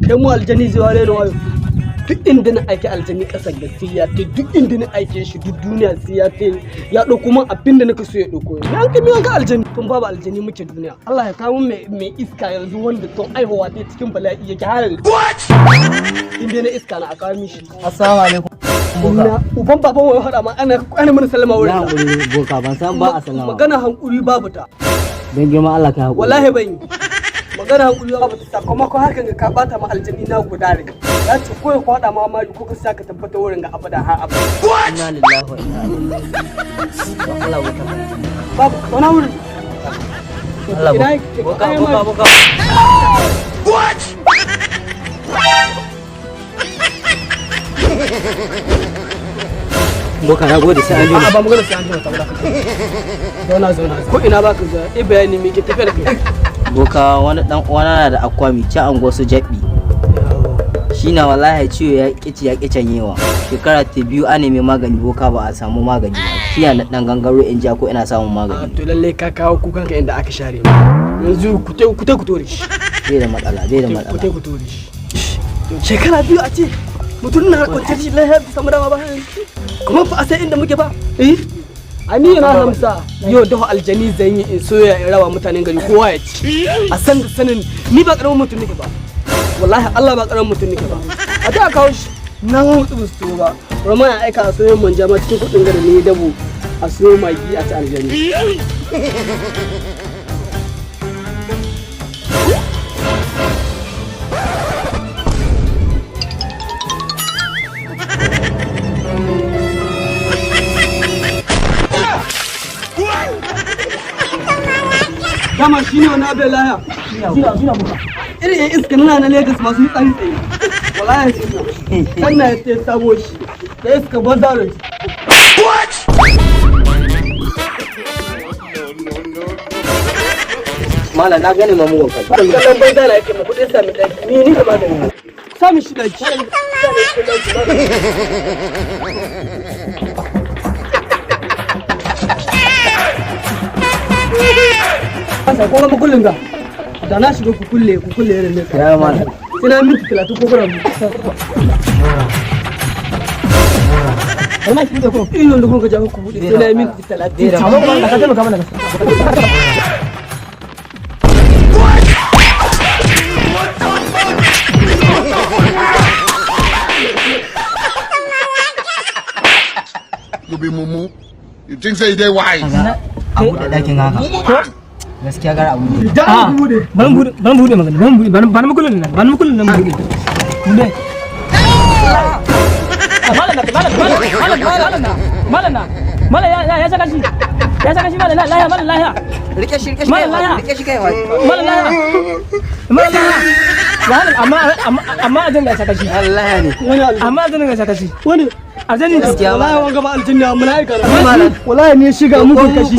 Kai mu aljani zai ware wayo. Duk inda na aiki aljani kasar gaskiya ta, duk inda na aike shi duk duniya sai ya ta ya dauko min abin da nake so ya dauko. Ya an kai ga aljani tun babu aljani muke duniya. Allah ya kawo mai iska yanzu wanda tun aihuwa ta cikin bala'i yake har yanzu. Inda na iska na a kawo mishi. Assalamu alaikum. Ina uban baban wai hada ma ana mana sallama Ya wurin. hankuri boka, ban san ba a sallama. Magana hankuri babu ta. Don girman Allah ka haƙuri. Wallahi ban yi. Magana hankuri babu ta, sakamakon hakan ga ka bata ma aljani na guda ne. Ya ce ko ya kwada ma mari ko ka sa ka tabbata wurin ga abada har abada. Inna lillahi wa inna ilaihi. Don Allah boka. Babu wani wurin. Allah Ina boka. yake? Boka, boka, boka. Boka, na gode, sai an jima. A'a, ba magana sai an jima ta ba. Zauna, zauna. Ko ina baka zuwa, e bayani me ke tafiya da kai? Boka, wani dan uwana na da akwami ci an gwasu jaɓi. Shi na wallahi ciwo ya ƙici ya ƙi canyewa. Shekara ta 2 an nemi magani boka, ba a samu magani ba. Shi na dan gangaro in ja ko ina samun magani. To lalle ka kawo kukanka inda aka share mu. Yanzu ku te ku te ku tore shi. Bai da matsala, bai da Ku matsala. te ku tore shi. Shekara 2 a ce mutum na kwanciyar shi lafiya bai samu dama ba, kuma ba a san inda muke ba. Eh, ani yana hamsa yau dafa aljani zan yi in soya in raba mutanen gari kowa ya ci. A san da sanin ni ba karamin mutum nake ba. Wallahi Allah ba karamin mutum nake ba. A ta kawo shi na mutu ba su ba. Roma ya aika a soyo manja ma cikin kuɗin gari ne dabo a soyo magi a ci aljani. Dama shi ne wani abin laya. Irin yan iska nuna na Lagos masu yi tsari tsaye. Wallahi shi ne. Sannan ya ce samo shi. Da iska banza da shi. Malam, na gane mamugon kai. Kallon banza na yake ma kuɗin sami ɗaki. Ni da magani. Sami shi ɗaki. Sami shi ɗaki. Masa ko ga makullin ga. Da na shiga ku kulle, ku kulle irin ne. Ya malam. Sai na minti 30 ko kuma. Wallahi shi da ko. Ina da kuka jawo ku buɗe sai na minti 30. Amma ba ka taimaka mana. You be mumu. You think say you dey wise? A buɗe ɗakin haka. Gaskiya gara a buɗe. Da an buɗe. Ban bude, ban bude magana, ban bude, ban makullin nan, ban makullin nan bude. Bude. Malam na, malam, malam, malam, malam na, malam na. Malam ya saka shi. Ya saka shi, malam lahiya, malam lahiya. Rike shi, rike shi Malam kai, lahiya. rike shi kai. Malam lahiya. Malam lahiya. Malam, amma aljanna ya saka shi. Allah ne. Wani aljanna. Amma aljanna ya saka shi. Wani Aljanna. Gaskiya wallahi wanga ba aljanna mala'ika na. Malam. Wallahi ne shiga mugun kashi.